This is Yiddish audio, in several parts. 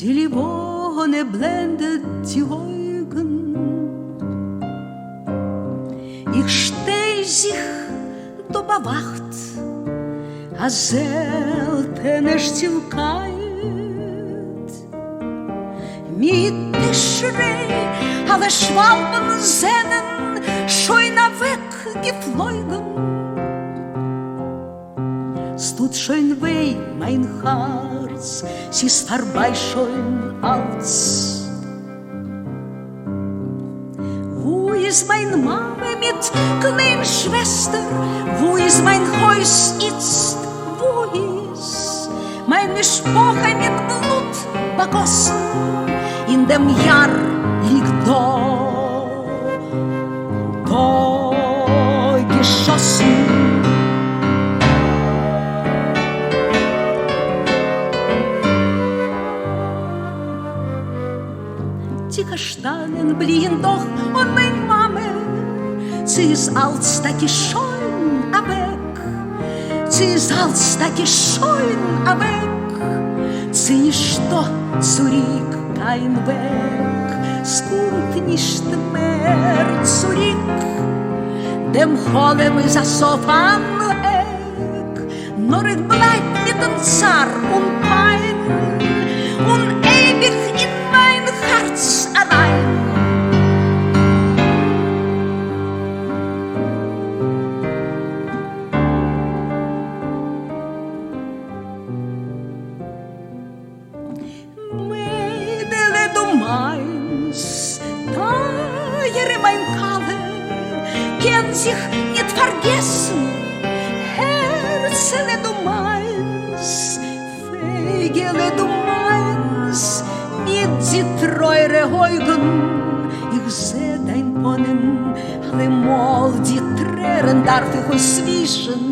די לבנה בלענדעט די אויגן. איך שטיי זיך דא באוואכט, א זעלטענע שטילקייט. מיט תשרי אלע שוואלבן זענען שוין אוועק געפלויגן. ס'טוט שוין וויי מיין הארץ, ס'איז פארביי שוין אלץ. וואו איז מיין מאמע מיט קליין שוועסטער, וואו איז מיין הויז איצט, וואו איז מיין משפחה מיט בלוט באגאסן, אין דעם יאר ליגט דא, דא געשאסן. די קאשטאנען בליען דאך און מיין מאמע צו איז אלץ טאקע שוין אוועק, צו איז אלץ טאקע שוין אוועק, צו נישטא צוריק קיין וועג, ס'קומט נישט מער צוריק, דעם חלום איז א סוף אן עק, נאר איך בלייב מיטן צער און פיין, און אייביג אין מיין הארץ אריין. מיידעלע דו מיינס, טייערע מיין כלה, קען זיך ניט פארגעסן, הערצעלע דו מיינס, פייגעלע דו מיינס, מיט די טרויערע אויגן, איך זע דיין פנים, אלעמאל די טרערן דארף איך אויסווישן,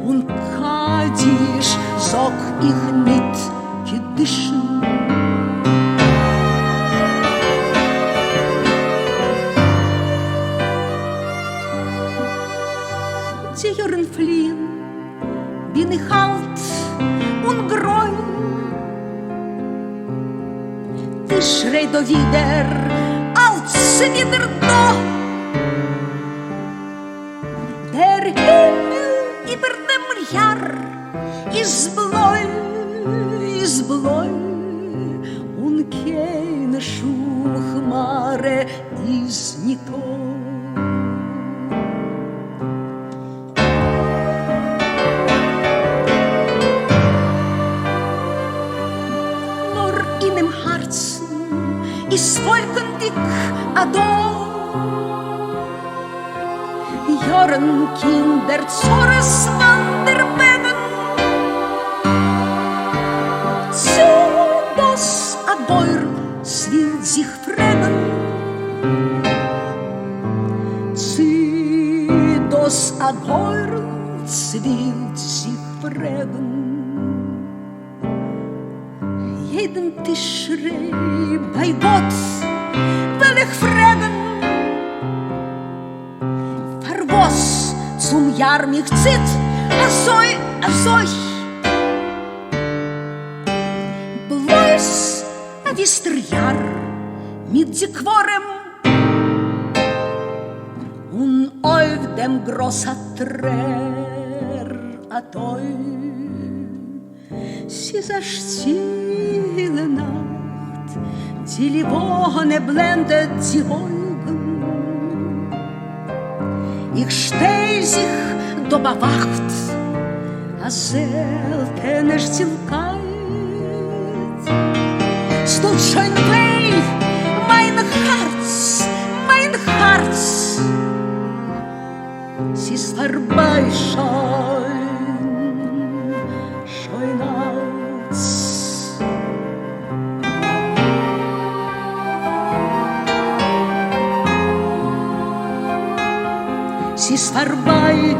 און קדיש זאג איך ניט קידושין. די יארן פליען, בין איך אלט און גרוי. תשרי דא ווידער, אלץ ווידער דא. דער הימל איבער דעם יאר איז בלוי, איז בלוי, און קיין שום כמארע איז ניטא. נאר אינעם הארצן איז וואלקנדיג א דור. יארן קינדער צרות וואנדער וועגן צו דאס א גורל ס'ווילט זיך פרעגן צו דאס א גורל ס'ווילט זיך פרעגן יעדן תשרי ביי גאט וועל איך פרעגן פארוואס צום יאר מיך ציט אזוי אזוי בלויז א וויסטער יאר מיט די קברים און אויף דעם גראז א טרער א טוי. ס'איז א שטילע נאכט, די לבנה בלענדעט די אויגן. איך שטיי זיך דא באוואכט, א זעלטענע שטילקייט. ס'טוט שוין וויי מיין הארץ, מיין הארץ. ס'איז פארביי שוין, שוין אלץ. ס'איז פארביי.